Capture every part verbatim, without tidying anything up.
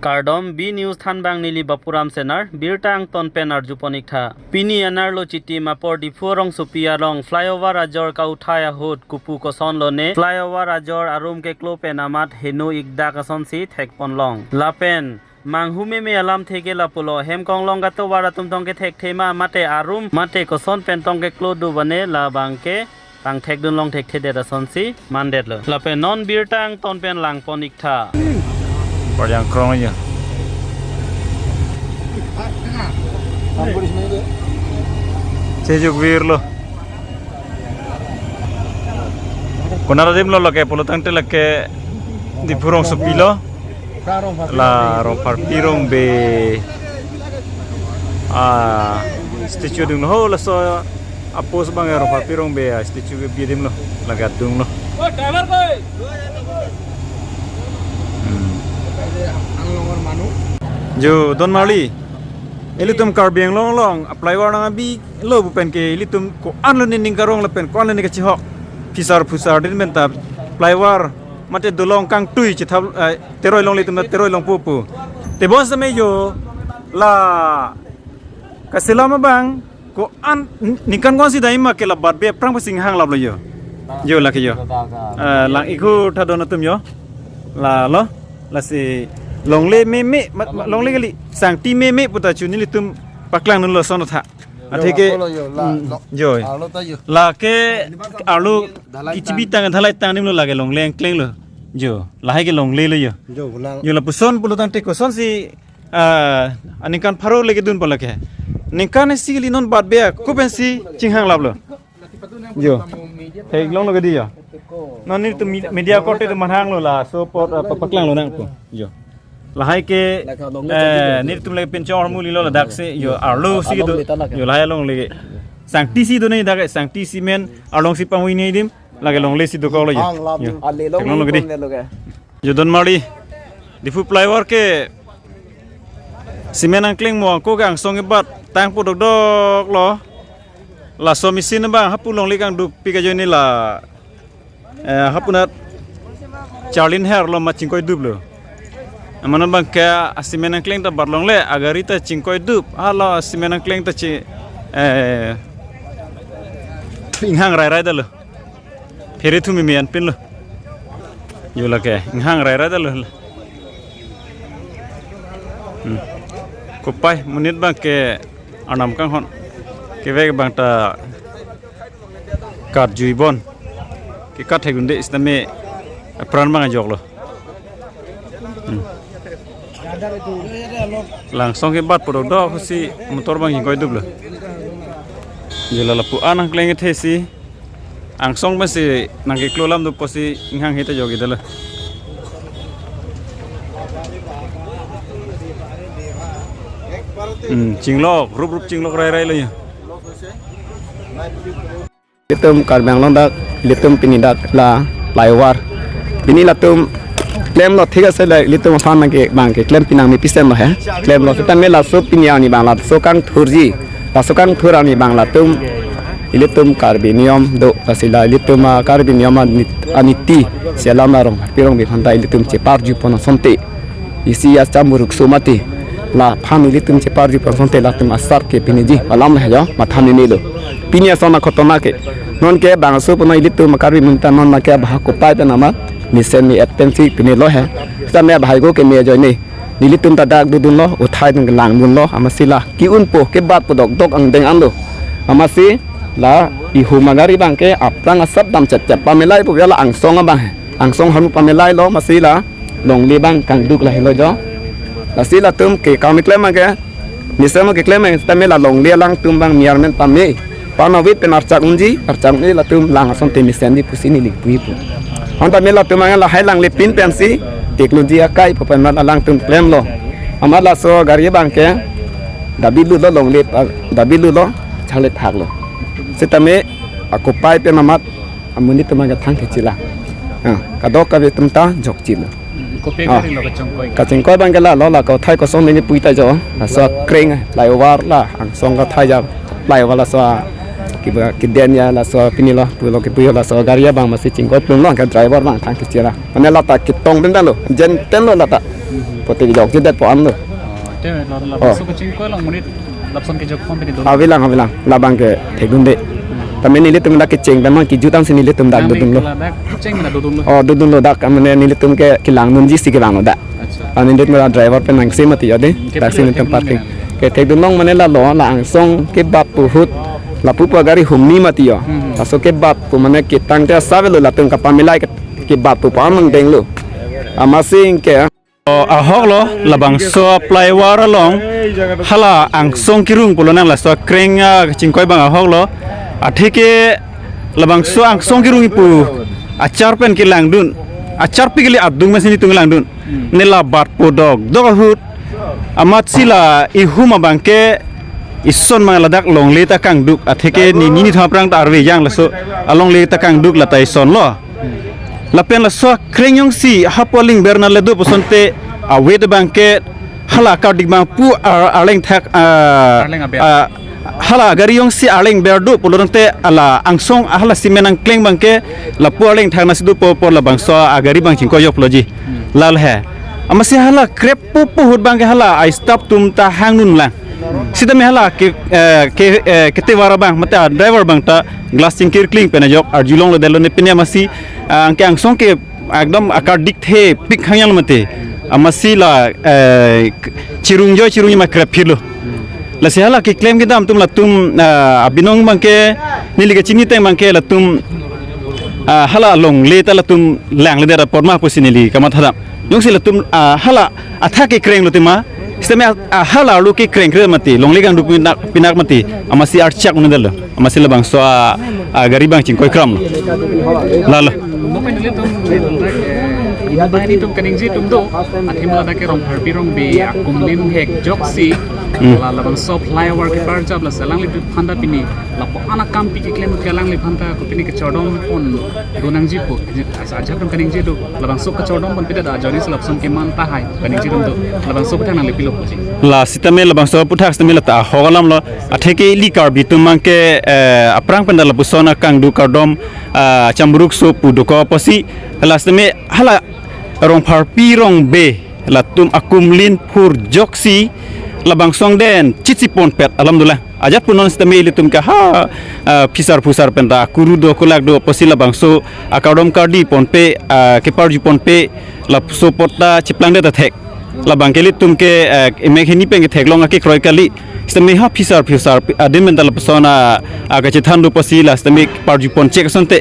Kardom, B News thanbang neli Bapuram Senar, birta angton pen arjupon iktha. Pini anerlo chitim apor Diphu rongsopi along flyover ajor kauthai ahut kopu koson lone flyover ajor arum keklo pen amat heno ikdak asonsi thekponlong. Lapen manghu meme alamthe ke lapulo, hem konglong katovar atum tong kethekthe ma mate arum mate koson pen tong keklo do bane labang ke tang thekdunlong thekthedet asonsi mandetlo. Lapen non birta angton pen langpon iktha. Parjang krong aja. Chejuk virlo. Konat adim lo lake pulotangte lake Diphu rongsopi lo. La Rongpharpi Rongbe, ah, statue dunglo ho, laso a-post abang Rongpharpi Rongbe, ah, statue kebi adim lo, lake adunglo. Hmm. Jo, don marli. Ilitum Karbi Anglong along a-flyover nangkabilo pu pen ke ilitum ko-an lone ning karong lapen ko-an lone kachihok. Phisar phusar din pen ta flyover mate dolong kangtui chethap, eh, teroi longle atum ta teroi longpo pu. Tebon seme jo la kaselam abang ko-an ningkan ko-ansi dai ma ke la batbe aphrang pasi inghang laplo jo. Jo lake jo. Eh, lang-ik ahut ta don atum jo. Lalo, lasi longle meme, ma-, ma-, longle kali, sangti meme pu ta chu nelitum paklang dunlo son tha. Athe ke, apotlo jo, la, hmm, lo, jo. Arlo ta jo. Lake arlo dhalai kichibi tang, dhalai tang adim lo lake longle angkleng lo. Jo, lahai ke longle lo jo. Jo, lang. Jo lapuson pulotangte kosonsi, ah, aningkan pharo le kedunpo lake. Ningkan isi kali non batbe ako pensi chinghang laplo. Jo. Theklonglo kedi jo. Non nelitum me-, media korte atum manhanglo laso apot, ah, pa-, paklanglo nangpo. Jo. Lahai ke, eh, nelitum lake pinchong armuli lo ladaksi jo arlosi kedo. Jo lahai alongle. Sangtisi do nai dak sangtisi men arlongsi pangwi nai adim. Lake longlesi dokoklo jo. Ang lap. Jo. Ale long theklonglo kedi. Pon le lo ke. Jo don marli. Diphu flyover ke cement angkleng mo ako ke angsong kebat tangpo dokdoklo. Laso machine abang hapu longle kangdukpik ajoine la, eh, hapunat charlin herlo ma chingkoiduplo. Amat abang ke a-cement angkleng ta bat longle, agari ta chingkoidup, hala a-cement angkleng ta chi, eh, inghang rairai detlo. Phere thu mimi anpinlo. Jo lake, inghang rairai detlo. Hmm. Kopai, monit abang ke arnam kanghon. Kevek abang ta katjui bon. Ke kat thek dunde sitame apran abang ajoklo. Hmm. La angsong kebatpo dokdok si motor abang chingkoiduplo. Jo la lapu-an angkleng kethesi angsong pensi nangkeklo alam dopo si inghang hita jo kidala. Hmm, chinglok, rup rup chinglok rairai lo jo. Ilitum Karbi Anglong dak, ilitum pini dak la flyover. Pini latum klemlo thik ase la ilitum aphan abang ke, abang ke klem pinang ni pisen lo he. Klemlo sitame laso pini arni abang laso kangthurji. Laso kangthur arni abang latum ilitum Karbi niyom do, lasi la ilitum, ah, Karbi niyom anit-, aniti si alam la Rongpharpi Rongbe aphan ta ilitum cheparjupon asonte. Isi acham buruk so mati. Laphan ilitum cheparjupon asonte latum asar ke piniji. Alam he jo, matha meme lo. Pini ason akhotona ke. Non ke bangso puno ilitum Karbi amonit ta non ma ke abahak kopai pen amat mesen me-et pensi pini lo he. Sitame abahai ko ke me ajoine. Nelitum ta dak dodunlo, uthai dun langdunlo, amatsi la ke-unpo, kebatpo dokdok angdeng anlo. Amatsi la ihum agari abang ke aphrang asap damchepchep pamelapo ke la angsong abang he. Angsong hamu pamelailo, amatsi la longle abang kangduk lahelo jo. Lasi latum ke kami klem abang ke, mesen mo keklem abang sitame la longle alangtum abang miarmen pame. Panavit pen archak unji, archak unji latum lang asonte mesenji pusi neli puipo. Anta me latum abang lahai langle pin pensi teknoloji akai pu pen amat alangtum klemlo. Amat laso gari abang ke dabi lulo longle, ah, dabi lulo chale thaklo. Sitame akopai pen amat amonit atum abang ke thang kechila. Ah, kadokave atum ta jokchilo. Kopi, ah, gari lo kachingkoi? Kachingkoi abang ke la lo la kauthai kosonle ni puita jo. Laso kreng flyover la angsong kauthai ja flyover laso kiba kiden ya laso pini lo pulo kipu yo laso gari abang masi chingkoi plum lo ke driver abang thang kechila. Mane lata ketong den lo, jen ten lo lata. Pote kejok judet po an lo. Oh, te lo, lo, Oh. Laso kachingkoi along monit lapuson kejok pon pini dolo. Avelang, avelang. Labang ke thekdunde. Hmm. Tame nelitum dak kecheng pen ma kejut ansi nelitum dak Tame dodunlo. Kala dak cheng na dodunlo. Oh, dodunlo dak, mane nelitum ke kelangdunji si kevanglo dak. Acha. Ah, nelitum la driver pen nangse mati ya de. Hmm, ke Dak si pilo nelitum thekdun parking. Ke thekdun long mane la lo la angsong kebat pu ahut. Lapu pu agari humni mati ya. Hmm. Laso kebat pu mane ketang te asavelo latum kapamilai ke, kebat pu pa mang denglo. Amatsi ke O, ahok lo, labangso a-flyover along, hala angsong kerung pulo nang laso kreng, ah, kachingkoi abang ahok lo, atheke labangso angsong kerung pu, achar pen kelangdun, acharpi kali adung masi nelitum langdun, Hmm. ne la bat po dokdok ahut, amatsi la ihum abang ke, ison mang ladak longle ta kangduk, atheke ni, ni, ni thap rang ta arve jang laso, alongle ta kangduk lata ison lo. Lapen laso kreng jongsi hapu aling ber nangledo pusonte awet abang ke hala kardik abang pu ar-, arleng thak, ah, Arleng aber. ah, hala gari jongsi arleng ber do pulo tangte hala angsong hala cement angkleng abang ke lapu arleng thak nasi do po, po labangso agari abang chingkoi joklo ji. Hmm. Lal he. Amatsi hala krep pu pu ahut abang ke hala a-staff atum ta hangdun lang. Sitame hala ke, eh, ke, eh, ketevar abang, mate a-driver abang ta glass chingkir kling pen ajok arjulong lo delo ne pine amatsi, ah, angke angsong ke ekdom akardik thepik hangyang lo mate. Amatsi la, eh, chirung joi chirung ma krep phirlo. Lasi hala keklem kedam atum latum, ah, abinong abang ke neli kachini ateng abang ke latum, ah, hala longle ta latum langledet apot ma pusi neli kamatha dam. Jongsi latum, ah, hala athak kekreng lo tema. Sitame a, ah, hala arlo kekreng kre mati. Longle kangduk pinak, pinak mati. Amatsi archak un-edetlo. Amatsi labangso a, ah, gari abang chingkoi kram lo. Lalo. Mo pen nelitum, eh, ini bai nelitum kaningje atum do. Athema ladak ke Rongpharpi Rongbe akumlin hek joksi. Hmm. La labangso flyover keparjap la selang lidu phanta pini. Lapu-an akam pi keklem ke alangliphan ta kopine kechordom pon do nangji pu. Asa ajak atum kaningje do. Labangso kechordom pon pida da ajoine si lapuson keman tahai. Kaningje atum do. Labangso aputhak nanglepilo puji. La sitame labangso aputhak sitame lata ahok alam lo. Atheke ili Karbi atum abang ke, eh, aphrang pen ta lapuson akangduk kardom, ah, chamburuk so pu dokok apotsi. La sitame hala Rongpharpi Rongbe latum akumlin phur joksi labangso angdeng chitsi ponpet alam dolang. Ajat punon sitame ilitum ke ha, ah, phisar phusar pen ta kuru do kolak do apotsi labangso akardom kardi ponpe, ah, keparju ponpe laso apot ta cheplangdet ta thek. Labang ke ilitum ke, ah, emek hini pen ketheklong akekroi kali. Sitame ha phisar phusar adim pen ta lapuson a, ah, kachethan do apotsi la sitame parju pon chek asonte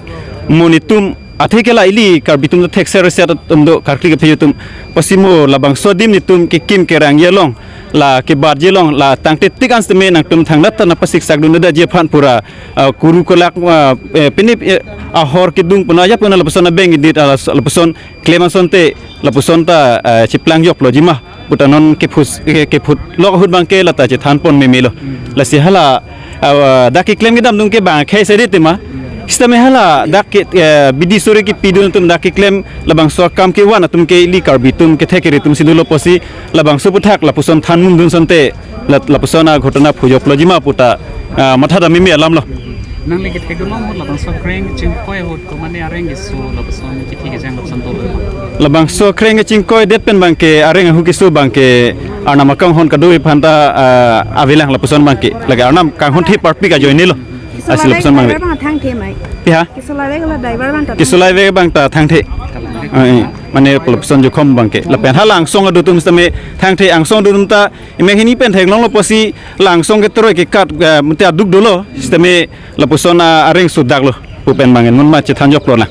mo nelitum atheke la ili Karbi atum ta thekser reser atum do karkli kaphi atum. Apotsi mo labangso adim nelitum kekim kerangji along, la kebatji along, la tangte tik an sitame nangtum thangnat ta nangpasiksak dun-edetji aphan pura, ah, kuru kolak, ah, eh, pine, eh, ahor kedung puna aja puna lapuson abeng edit, ah, lapuson klem asonte lapuson ta, ah, cheplang joklo jima. Puta non kephus, ke, kephut lok ahut abang ke lata chethan pon meme lo. Lasi hala, ah, dak keklem kedam atum ke bang khei seri tema. Sitame hala dak ke, eh, bidi sore kepidun atum dak keklem labangso akam kevan atum ke ili Karbi atum kethek kere atum si dolo apotsi labangso aputhak lapuson than mumdun asonte la, lapuson aghotona phujoklo jima puta, ah, matha dam meme alam lo. Nangli kethek dun long ahut labangso kreng chingkoi ahut ko mane areng keso lapuson kithi kejang lapuson dolo ma? Labangso kreng kechingkoi det pen abang ke areng ahu keso abang ke Arnam akanghon kado-i aphanta, ah, avelang lapuson abang ke. Lake Arnam kanghon the parpik ajoine lo. Keso Asi la lapuson abang driver le. Abang thangthe mai. Piha? Keso la le la driver abang ta. Keso la le abang ta thangthe. Ah, eh. Mane lapuson jokhom abang ke. Lapen hala angsong adu atum sitame thangthe, angsong adu atum ta emek hini pen theklonglo apotsi la angsong ketroi kekat, eh, mate aduk dolo. Sitame lapuson a areng sudak lo pu pen abang non ma chethan joklo na.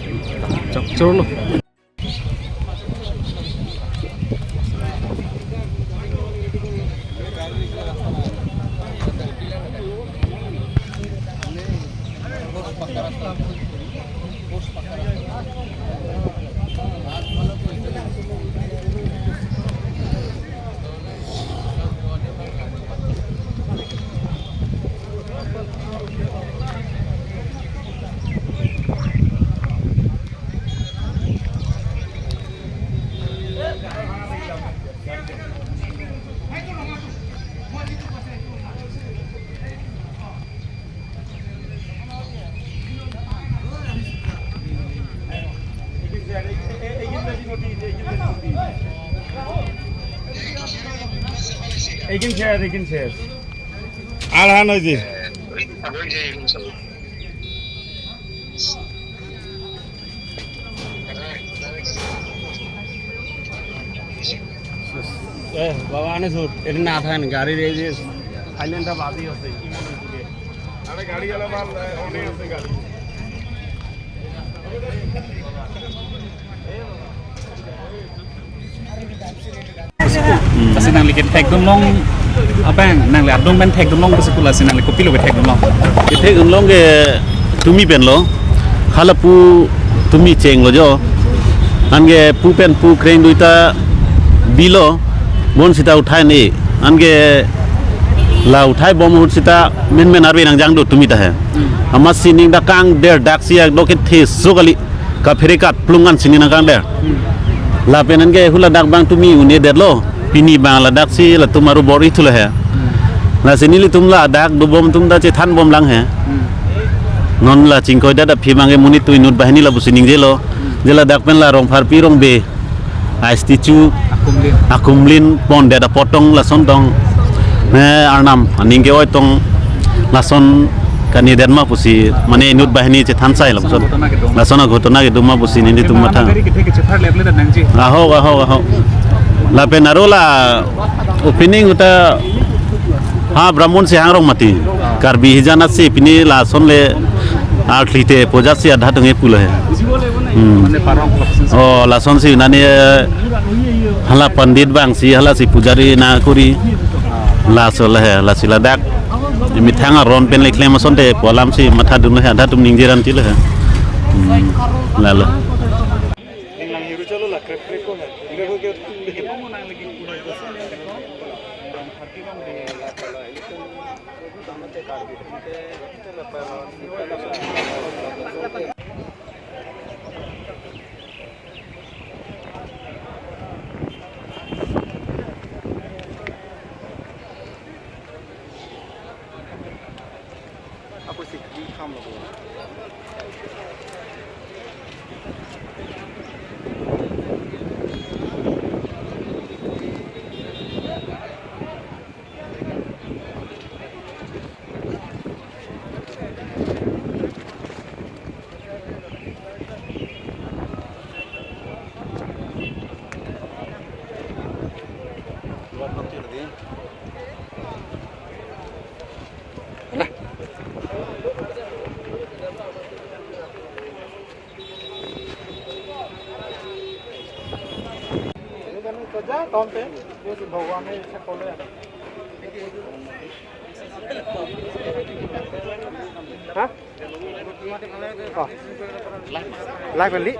Chok chorlo. Ekin share, ekin share. Alhan hoy ji. Eh, baba ane sur, erin na than, gari re je, silent ta baji ase, ki mane kure. Are gari wala mal, eh, ode ase gari. Hmm. Lasi nangli kethekdun long, apa yang nangli adung pen thekdun long ke school lasi nangli kopilo kethekdun long? Kethekdun long ke tumi pen lo, hala pu tumi chenglo jo, anke pu pen pu kreng duita bilo, bonsita uthai ne, anke la uthai bom ahut sita menmen arve nangjang do tumi ta he. Hmm. Amat sining dak kangder dak si ak do kethe so kali. Kaphere kat plung an sining nangkangder. Hmm. Lapen anke hula dak bang tumi un-edetlo. Pini bang ladak si latum aru bor-i thulo he. Hmm. Lasi nelitum ladak dobom atum ta chethan bom lang he. Hmm. Non la chingkoi dada phi bang ke monit tu inut banghini lapusi ningjelo. Hmm. Je ladak pen la Rongpharpi Rongbe a statue. Akumlin. Akumlin pondet apot tong lason tong. Ne arnam aning ke-oi tong lason kani den ma pusi mane inut banghini chethan sai lapuson. Lason aghotona kedun. Lason aghotona kedun ma pusi nelitum matha. Gari kethe kechepharle le dan nangji. Ahok, ahok, ahok. Lapen aru la opening uta ha Brahmon Sehang Rongmati. Karbi hijan asi pini lason le arthlite puja si adha tunge pulo he. Hmm. Mane parong lapuson. Oh, lason si nani, eh, hala pandit bang si hala si pujari na kuri. Laso le he, lasi ladak. Imithang aron pen le klem asonte pu alam si mathadun le he, adha tum ningjeran ti le he. Hmm. Lalo. Ha? Oh. Live kali?